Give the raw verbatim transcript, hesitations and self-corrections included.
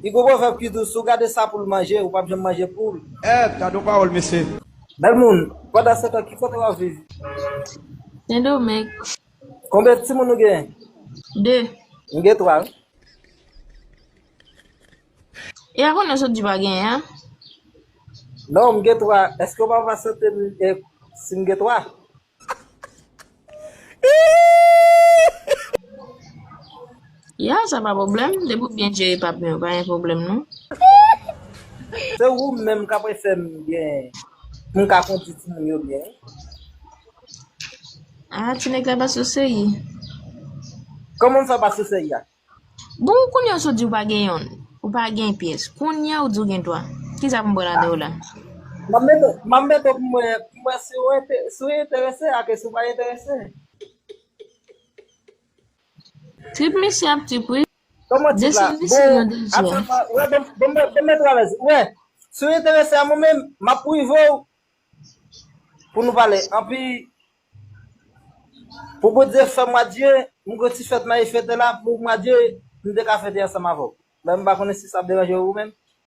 Li gon pwovèb ki di w, si w gade sa poul manje, ou p ap janm manje poul. Eh, gade yon pawòl, mesye. Bèl moun, pandan se tan, ki kote w ap viv? Sendomeng. Konbyen timoun ou gen? De. M gen twa, wi. E a konnen sot di pa genyen, an? Non, m gen twa. Èske w pa va sante m, e, si m gen twa? Ya, sa pa pwoblèm. Depi w byen jere pap yo, pa gen pwoblèm, non. Se ou menm k ap fè m gen, pou m ka kondi timoun yo byen. Ah, ti nèg la pa sou seri. Kòman m fè pa sou seri a? Bon, kounye a w sot di w pa gen yonn. Ou pa gen pyès. Kounye a w di w gen twa. Kisa pou m pran ladan w la? M ap mete, m ap mete w pou m wè, pou m wè si w ente-, si w enterese ak si w pa enterese. Trip misye ap trip, wi. Kòman di la? Desann misye nan dezè. Atèlman, wè, bon, bon, bon, bon, mèt alèz. Wè, si w enterese a mwen menm, m ap prive w pou nou pale. Anpi, pou Bondye fè mwa de, m gon ti fèt m al fete la, pou mwa de, m te ka fete ansanm avè w. Men m pa konnen si sa ap deranje w ou menm.